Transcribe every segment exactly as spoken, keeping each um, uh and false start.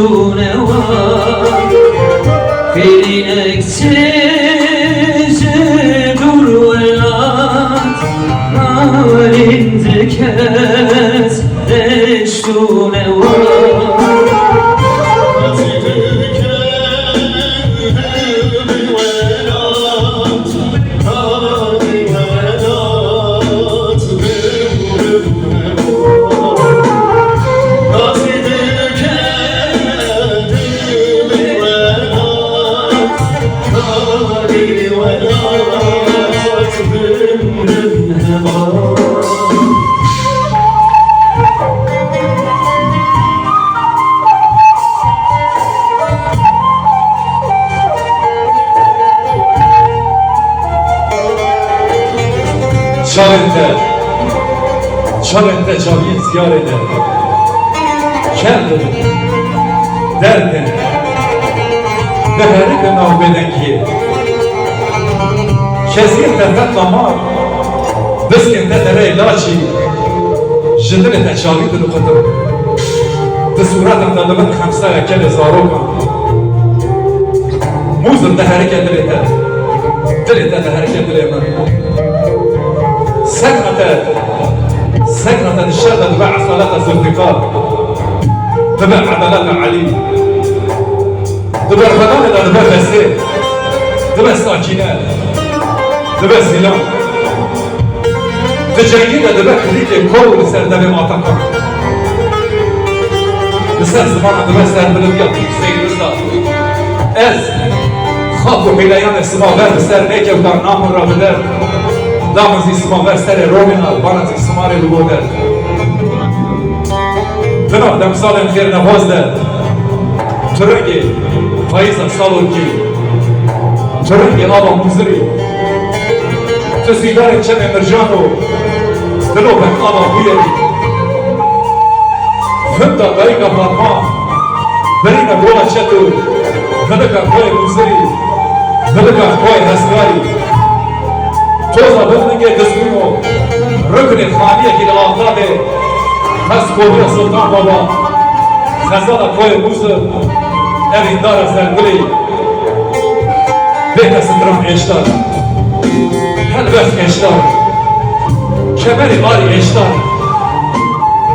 Şûnewa, xêrînek çê ji dûr welat, nalîn dikes deşt û newa. Çavên te, çavên te çaviyên ziyarê ne. Kel dibin, derdin, diherikin nav bêdengiyê. Keziyên te feqe mar, biskên te dereyê laçî, ji dilê te çavî diluqitin. Di sûretan de dibin xemsaya kelê zarokan. Mûzir diherike dilê te. Dilê te diherike dilê min. Sekna te, sekna te di şer de dibe esaleta Zulfîqar. Dibe edaleta Elî. Di berxwedanê de dibe Besê. Dibe Sakîne. Dibe Zîlan. Di cengî de dibe klîtê kor li ser devê Atakan. Li ser zimana dibe serbiliviya Hüseyin Rıza. Ez xak û hîleyanê sima ver bi ser nêkewtan, namin ra bi derd. Damin zî sima ver serê romêna, vana zî simarê bi bo derd. Di nav demsalên xêrnexwaz de tu rengê payîza Salokî, tu rengê ava Mûzirî, tu sîdarê çemê Mircan û dilopek ava Bûyerî. Vinda dayika Fatma, birîne gola çet û vilika koyê Mûzirî, vilika koyê Heskarî. Toza bin ningê dizgûn û ruknê xaniyekî li Axtavê, Qez Koviya Sultan Baba, xezala koyê Mûzir, evîndara Zergulê. Bêke stran êştar, helbest êştar, kemerê arî êştar.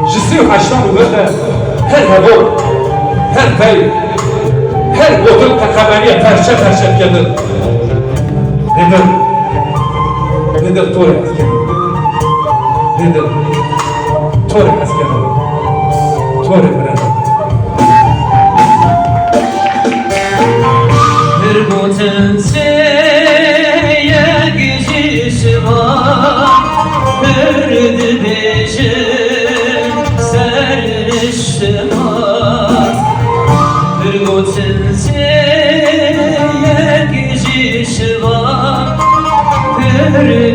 Ji sî û heştan û vir de her hevok, her pey, her gotin qeqemeniye perçe perçe dike dil. Lê dil, lê dil torê ez kenim. Lê dil, torê ez kenim. Torê birevim. Pir gotin sê yek ji şima, pir dibêjin ser niştiman. Pir gotin sê yek ji şima, pir